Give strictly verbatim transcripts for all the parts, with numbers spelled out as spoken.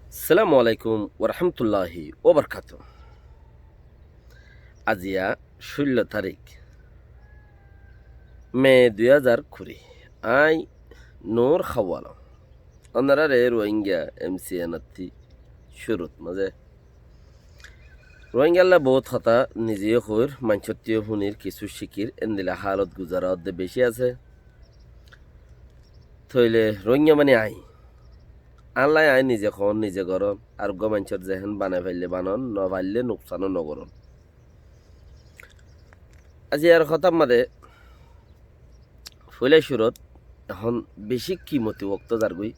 Assalamu alaikum warahmatulláhi wabarakátuhu. Aziya cúllo tarík, me dui házar kuri. Aññí Nur Hawala. Ónoráre Rohingya M C N ottú cúrut mazé Rohingyalla boóut hotá nize yó hoóir, maincóttu yó fúnir, kissú cíkir, endila hálot guzara ódde bicí asé. Tóile Rohingya mani aññí. Añálla aññí nize hoón, nize gorón, ar uggúa maincór zehén banai faille banon, nofaille nuksanó nogorón. Aijjar hotár mazé foila cúrut ehón bicí kimoti wokto zargói.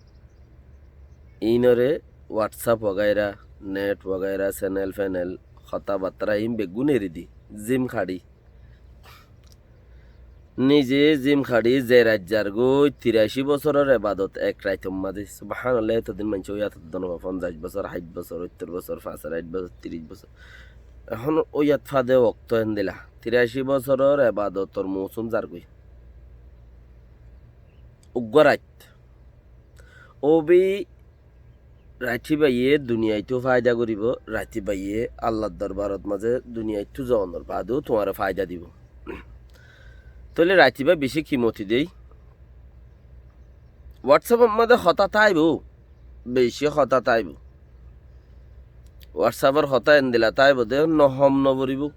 Iínoré WhatsApp wagaira, net wagaira, senel fenel, hotábattára iín beggún eri di, zim haçi. Nize zim haçi ze rait zargói, tirací bosóror ebadot ek raitor mazé. Subhánallah, etodin maincé ói atoddonofa fonzaic bosór, háit bosór, óittor bosór, fañs ar háit bosór, tiric bosór. Ehón óiyat fade wokto endila. Tirací bosóror ebadotor mousum zargói. Uggúa rait. Óbi raití baiye duniyaittú faida goríbo, raití baiye Allar dorbarot mazé duniyaittú zonor baade tuáñre faida dibo. Tóile raití bá bicí kimoti dé. WhatsAppor mazé hotá táibo, bicí hotá táibo. WhatsAppor hotá endila táibo dé, no hom no boribó.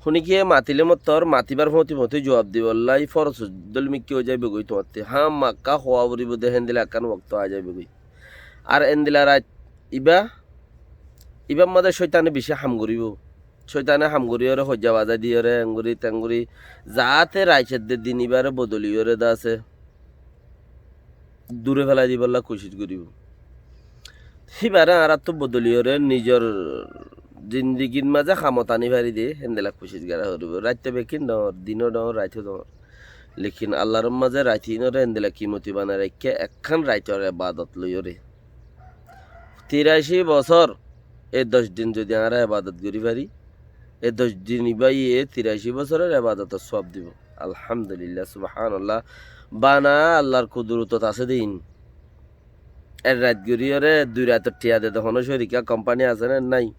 Húni kiyé matilé mottor, matibar fóti fóti juab dibollá, forosu dóli mikká ói zaibogói tuáñtte. Hámaká hoá boribó dé, héndila ekkán wokto ai zaibogói. Ar endila rait ibá, ibár mazé cóitane bicí ham goríbo. Cóitane ham goríyoré, hoijja bazai diyoré, engorí tengori, zaáte rait edde din ibáre bodoliyóre de asé, dure félai dibollá kucíc goríbo. Híbaré añáráttu bodoliyóre nizor zindigir mazé hamot aní fari de, héndila kucíc gorá foribó. Raittó bekkín dhoóñr, dinó dhoóñr, raitó dhoóñr. Lekin Allar mazé rait iínoré héndila kimoti banai raikké, ekkán raitor ebadot loiyóre. Tirací bosór, e doc din zodi añára ebadot gorí fari, e doc din ibáye tirací bosóror ebadotor suab dibo. Alhamdulillah, subhánallah. Bana Allar kudurutot asé de iín. Ek rait goríyoré dui raitor thiañ de de honó coriká kompani asé né nái.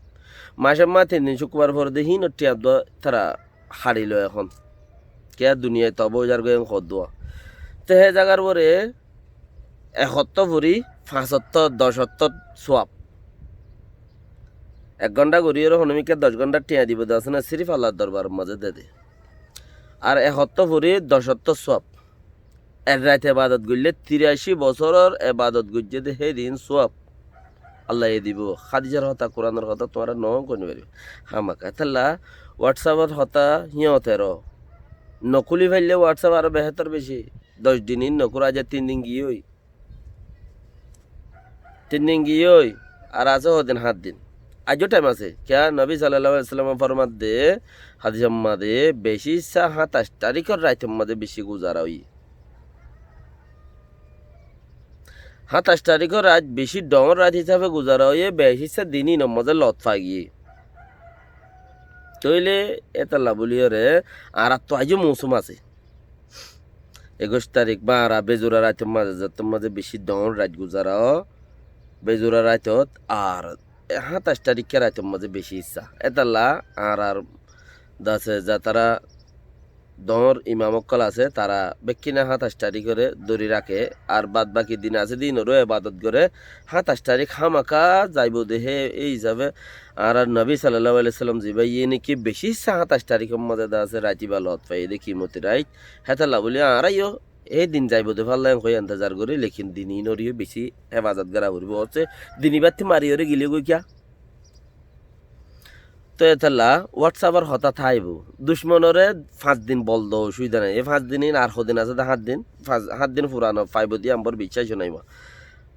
Macór mazé tin din cúkkubar fore de híinor thiañ de tara haçi lo ehón. Kiyá duniyait toba ói zargói en hoddúa. Te hé zagar uore ek ottó furi fañs ottó, doc ottó suab. Ek gonthá goríyoré honómikká doc gonthár thiañ dibo de asé né, sirif Allar dorbaror mazé de de. Ar ek ottó furi doc ottó suab. Ek rait ebadot goillé tirací bosóror ebadot goijjé de hé din suab Allaye dibo. Hádisor hotá, Kuranor hotá tuáñra no hon koni faribá. Hámaká. Hétolla WhatsAppor hotá híyotero. Nokúli faillé WhatsApp aró behétor bicí. Doc din iín nokúra, aijja tin din giyói. Tin din giyói, ar asé hodin? Háñt din. Aijjó thaim asé. Kiyá? Nobi sallallahu alaihi wasallame formadde, hádisor mazé, bicí issá háñtaic taríkor raitor mazé bicí guzara óiye. Háñtaic taríkor rait bicí dhoóñr rait hísafe guzara óiye, bicí issá din iínor mazé lot fai giyé. Tóile étalla bóliyoré añáráttu aijjó mousum asé. Ekuic tarík ba añára bezura raitor mazé, zettór mazé bicí dhoóñr rait guzara ó, bezura raitot, ar háñtaic taríkka raitor mazé bicí issá. Étalla añárar dase zatara dhoóñr imam ókkol asé, tara bekkíne háñtaic taríkore dóri raké, ar bad baki din asé de iínoró ebadot goré, háñtaic tarík hámaká zaibo de hé, ei hísafe añárar Nobi sallallahu alaihi wasallam zibá, yíne ki bicí issá háñtaic taríkor mazé de asé, rait ibá lot faiyé de kimoti rait, hétolla bóli añára yó hé din zaibo de falla en hoi entezar gorí, lekin din iínor yó bicí hefazot gorá foribó. Ósse din ibáttu mariyoré gilé goi kiyá? Toi étalla WhatsAppor hotá táibo. Ducmonoré fañs din bol do, osubida nái. E fañs din iín ar hodin asé de háñt din, fañs, háñt din furan faibo de ambor biccác nái ma.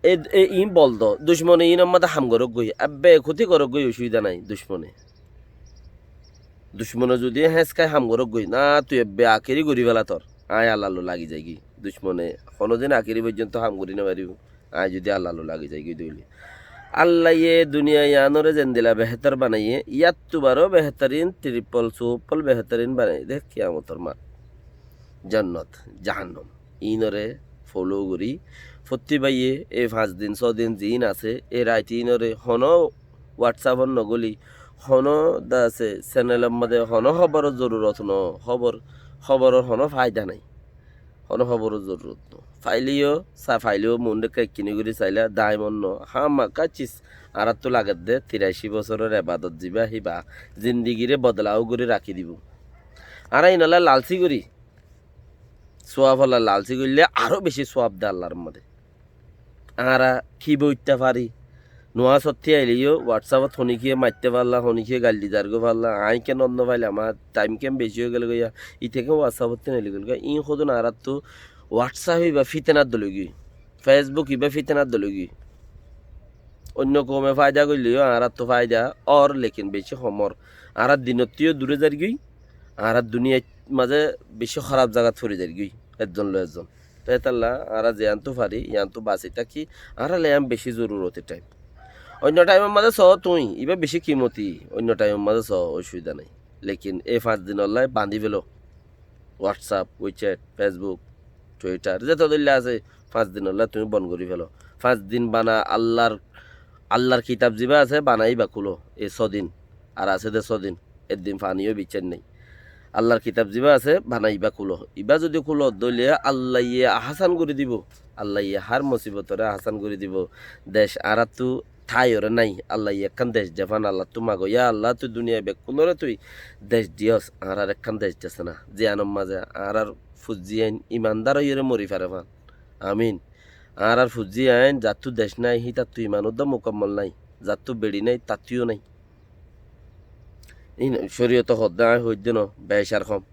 E, e iín bol do, ducmone iínor mazé ham gorók goi, ebbe kúti gorók goi, osubida nái, ducmone. Ducmone zodi héñskai ham gorók goi, na tui ebbe akéri gorí fela tor, aññí Allallu lagi zaigói. Ducmone honódin akéri foijjonto ham gorí no faribó. Aññí zodi Allallu lagi zaigói dóile. Allaye duniyai yíanoré zendila behétor banaiyé, yáttu baró behétorin tripol, suppol behétorin banaiyé dé kiyamotor mat. Jonnot, jahannam. Iínoré follow gorí. Fottí báiye ei fañs din, só din ziín asé, ei rait iínoré honó WhatsApp-ot nogóli, honó de asé channel-or mazé honó hóboror zorurot no, hóbor, hóboror honó faida nái. Honó hóboror zorurot no. Failé yó, sa failé yó, mundé kekkini gorí sailá, daimon no, hámaka cis, añáráttu lagedde, tiraci bosóror ebadot zibá, híba zindigiré bodolá gorí rakí dibou. Añára inolla lalsí gorí, suwab olla lalsí goillé aró beci suwab de Allar mazé. Añára ki boitta fari? Nuwa sottí ailé yó WhatsApp-ot honíkiye maitté falla, honíkiye gail di zargói falla, aññí ken no failam, añár time ken beci ói gelgói, ite ken WhatsApp-ot tin ailé gelgói. Iín hodún añáráttu WhatsApp ibá fitenar doloigói, Facebook ibá fitenar doloigói. Oinno koume faida goillé yó añáráttu faida ór, lekin beci hom ór. Añára dinottú yó duré zairgói, añára duniyait mazé beci hóraf zagat fori zairgói, ezzon loi ezzon. Te hétolla añára ziyántu fari, yíantu basi táki, añára loi yían beci zoruroti time. Oinno time-or mazé só tuñí, ibá beci kimoti, oinno time-or mazé só, osubida nái. Lekin ei fañs dinolla bañdí felo. WhatsApp, WeChat, Facebook, Twitter, zeto dóilla asé, fañs dinolla tuñí bon gorí felo. Fañs din bana Allar, Allar kitab zibá asé, bana ibá kúlo, ei só din, ar asé de só din. Eddin fani yó biccár nái. Allar kitab zibá asé, bana ibá kúlo. Ibá zodi kúlo, dóile Allaye ahásán gorí dibou. Allaye hár musibotoré ahásán gorí dibou. Dec añáráttu táiyoré nái. Allaye ekkán dec de fán, Allattú mago. Yá Allah, tui duniyai bekkúnoré tui dec diyós, añárar ekkán dec de sána. Ziyánor mazé añárar fuzzí ain imandar óiyoré mori fare fán. Amin. Añárar fuzzí ain zattú dec nái, hítattu iman uddá mukammol nái. Zattú beçi nái, tattú yó nái. Iín córiyote hoódde, aññí hoóidde noó, becar hom.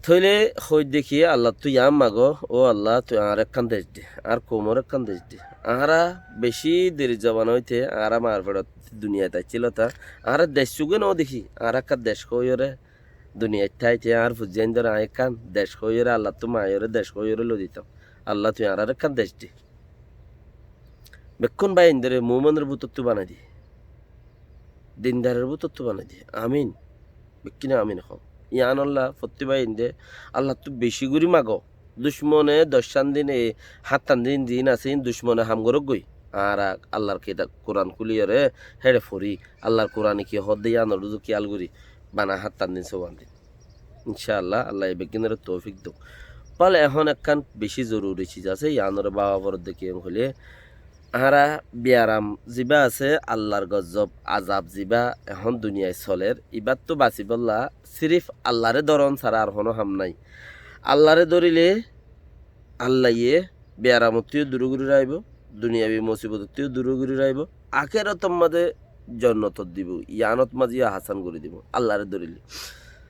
Tóile hoóidde ki, Allattú yián mago, ó Alla, tui añáre ekkán dec de, añár koumoré ekkán dec de. Añára bicí deri zobana óite añára maar feçot duniyait aiccíl óta, añára dec sugé noó dekí, añára ekkán dec hoóiyoré duniyait táite añár fuzzí aindóre aññí ekkán dec hoóiyoré, Allattú maaiyoré dec hoóiyoré loi ditam. Alla, tui añáre ekkán dec de. Bekkún báiyaindóre muúmenor bútottu banai di. Dindaror bútottu banai di. Amin. Bekkúne amin hoó. Yiánolla fottí báiyainde Allattú bicí gorí mago. Ducmone doccán din, e háñttan din ziín asé, iín ducmone ham goróggoi. Añára Allar kitab Kuran kúliyoré héçe forí. Allar Kurane ki hoódde yiánor uzu kiyál gorí. Bana háñttan din, sówan din. Incá Allah, Allaye beggúnoré toufik douk. Bóle, ehón ekkán bicí zoruri ciz asé, yiánoré báfa foredde kiyólla hoilé, añára biyaram zibá asé, Allar gozzob, azab zibá ehón duniyait soler, ibáttu basibólla sirif Allaré dóron sára ar honó ham nái. Allaré dórile Allaye biyaramottú yó duré gorí raibó, duniyabi musibotottú yó duré gorí raibó, akérotor mazé jonnotot dibou, yiánot mazé yó ahásán gorí dibou, Allaré dórile.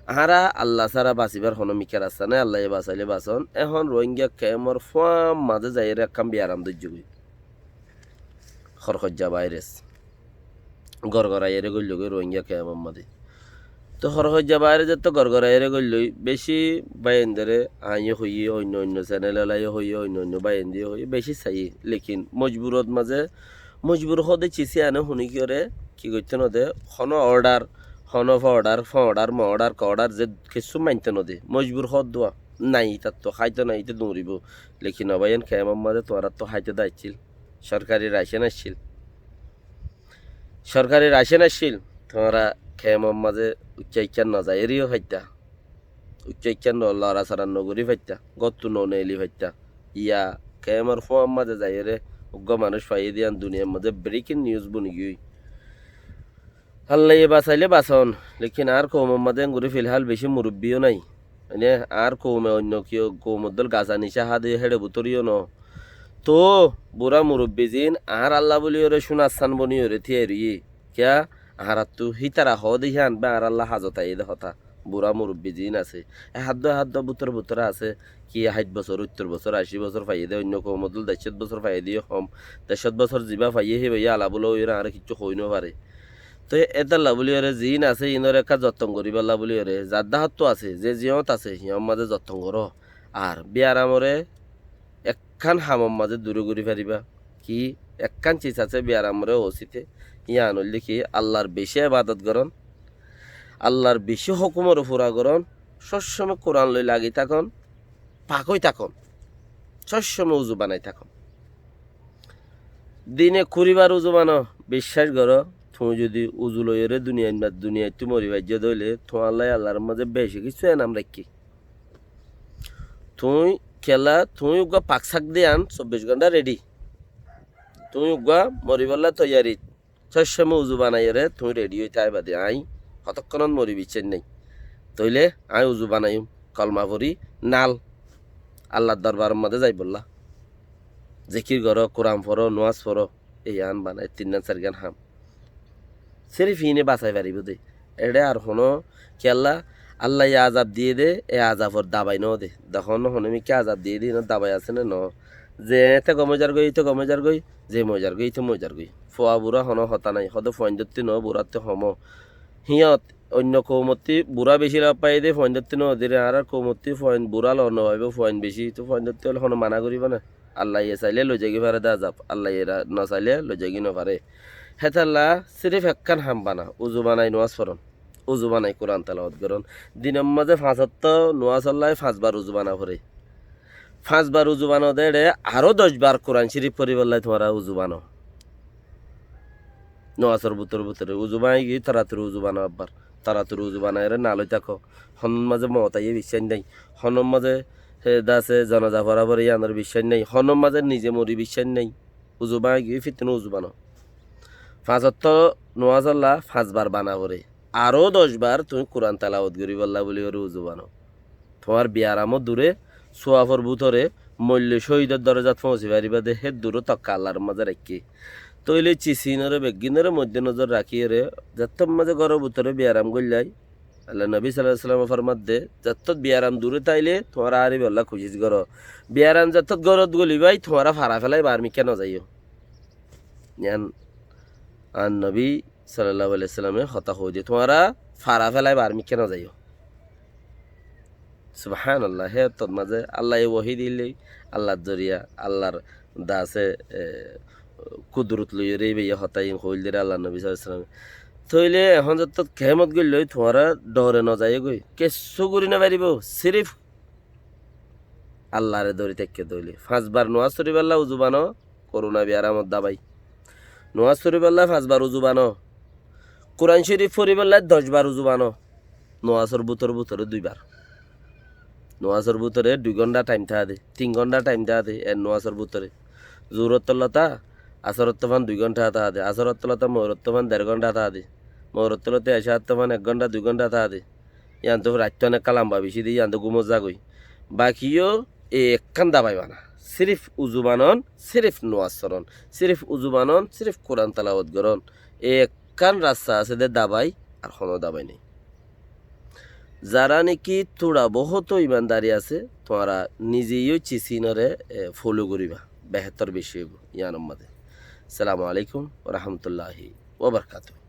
Añára Alla sára basibár honó mikká rasta nái, Allaye basailé bason. Ehón Rohingya kemor fúañr mazé zaiyóre ekkán biyaram dóijjogói. Horhojja báires. Gorgoraiyóre goillói Rohingya kemor mazé. Tóu horhojja báires zettóu gorgoraiyóre goillói, bicí báiyaindóre aññí yó hoiyí, oinno oinno senel ola yó hoiyí, oinno oinno báiyainde yó hoiyí, bicí saiyí. Lekin mojburot mazé, mojbur hoóde ciz yíane honíkiyoré ki goittó node, honó order, honó fodar, fodar, modar, kodar, ze kessú maintó node. Mojbur hoódduwa nái, ítattu háito nái, íte duñribóu. Lekin obá, yián kemor mazé tuáñráttu háito de aiccíl. Sorkari racen accíl. Sorkari racen accíl. Tuáñra kemor mazé uccá ikkán nozaiyóre yó faittá. Uccá ikkán no, lorasora nogorí faittá. Góttu noneeli faittá. Yá kemor fúañr mazé zaiyóre uggúa manúic faiyé de yián duniyar mazé breaking news boni giyói. Allaye basailé bason, lekin añár koumor mazé engori filhal bicí murubbi yó nái. Mane añár koume oinno kiyó koumor dóil gasa nicá há de héçe bútore yó noó. Tóu burá murubbi ziín añár Alla bóliyoré cúnar san boniyoré tíyai roiyé. Kiyá? Añáráttu hítara hoóde híyan be añár Alla hazot aiyé de hotá. Burá murubbi ziín asé, e háddua e háddua bútore bútore asé, ki háit bosór, óittor bosór, ací bosór faiyé de, oinno koumor dóil dec cót bosór faiyé de yó hom. Dec cót bosór zibá faiyé híba yó ala bóla óiyoré añáre kiccú hoói nofare. Tóu étalla bóliyoré ziín asé iínoré ekká zotton goríbolla bóliyoré zaddáhottu asé, ze ziyót asé híyar mazé zotton goró. Ar biyaramoré ekkán hamor mazé duré gorí faribá. Ki ekkán ciz asé biyaramoré osíte, yían óilde ki Allar bicí ebadot gorón, Allar bicí hókumoré fura gorón, sób cómot Kuran loi lagi tákon, pak ói tákon. Sób somót uzu banai táko. Dine kuri bar uzu bano, biccác goró, tuñí zodi uzu loiyóre duniyait ma-, duniyaittú mori faijjó de óile, tuáñlla Allar mazé beci kessú enam raikké. Tuñí kiyólla, tuñí uggúa pak sak de yián sobbic gonthá redi. Tuñí uggúa moribálla toiyari. Sób somót uzu banaiyóre tuñí redi ói táiba de, aññí hotókkonót mori biccác nái. Tóile aññí uzu banaiyúm, kolma forí, nal, Allar dorbaror mazé zaibólla. Zikir goró, Kuran foró, nomás foró, ei yián banai, tinnán sairgán ham. Sirif iíne basai faribóu de. Eçé ar honó kiyólla Allaye azab diyé dé, e azafor dabai noó de. Dehón honó mikká azab diyé dé, iínor dabai asé né noó. Ze eéñtte gom ói zargói, íte gom ói zargói, ze moi zargói, íte moi zargói. Fua burá honó hotá nái, hodé fuaindótti noó, buráttu homó. Híyot oinno koumottí burá bicí lof faiyé dé, fuaindótti noó, dére añárár koumottí fuain burá lof nofaibóu, fuain bicí, íte fuaindótti óile honó maná goríba ná. Allaye sailé loizaigói faré dé azab, Allaye ra-, nosailé loizaigói nofaré. Hétolla sirif ekkán ham bana, uzu banai nomás foron, uzu banai Kuran telawot goron. Dinor mazé fañs ottó nomásóllai fañs bar uzu bana foré. Fañs bar uzu bano de éçe aró doc bar Kuran Córif foribállai tuáñra uzu bano. Nomásor bútore bútore uzu báñgi giyói toratori uzu bano abbar. Toratori uzu banaiyóre nalói táko. Honór mazé moot aiyé biccác nái. Honór mazé, e, dase zonaza fora fore yíanor biccác nái. Honór mazé nize mori biccác nái. Uzu báñgi giyói fittóno uzu bano. Fañs ottó nomásólla fañs bar bana foré. Aró doc bar tuñí Kuran telawot goríbolla bóli goré uzu bano. Tuáñr biyaramó duré, suafor bútore, moille cóhidor dorozat foóñsi faribá dé, hé duró tokka Allar mazé raikké. Tóile cisínoré beggínoré moidde nozor rakíyoré, zettót mazé góror bútore biyaram goillái, Allar nobi sallallahu alaihi wasallam formadde, zettót biyaram duré táile tuáñra áribolla kucíc goró. Biyaram zettót górot golibái, tuáñra fara félai bar mikká nozaiyó. Yián ar nobi sallallahu alaihi wasallame hotá hoóide, tuáñra fara félai bar mikká nozaiyó. Subhánallah, hé ottót mazé Allaye wohi dillé, Allar zoriya, Allar dase, e, kudurot loiyóre íbayé hotá iín hoóil dére Allar nobi sallallahu alaihi wasallame. Tóile ehón zottót kemot goillói tuáñra dhore nozaiyógoi, kessú gorí nofaribóu, sirif Allare dóri táikka dóile. Fañs bar nomás foribálla uzu bano, korona biyaramor dabai. Nomás foribálla fañs bar uzu bano. Kuran Córif foribálla doc bar uzu bano. Nomásor bútore bútore dui bar. Nomásor bútore dui gónta thaim táa de, tin gónta thaim táa de, ek nomásor bútore. Zuhur ottólla táa, Asor ottófan dui gónta táa de, Asor ottólla táa Mogorib ottófan der gónta táa de, Mogorib ottólla táa Eca ottófan ek gónta dui gónta táa de. Yíantu raittú ekká lamba bicí de, yíantu gúmot zagói. Baki yó e ekkán dabai bana. Sirif uzu banon, sirif nomás foron, sirif uzu banon, sirif Kuran telawot goron. E ekkán rasta asé de dabai, ar honó dabai nái. Zará niki tura bohóto imandari asé, tuáñra nize yó cisínoré, e, folo goríba. Behétor bicí óibo, yíanor mazé. Assalamu alaikum wa rahmatullahi wa barakatuhu.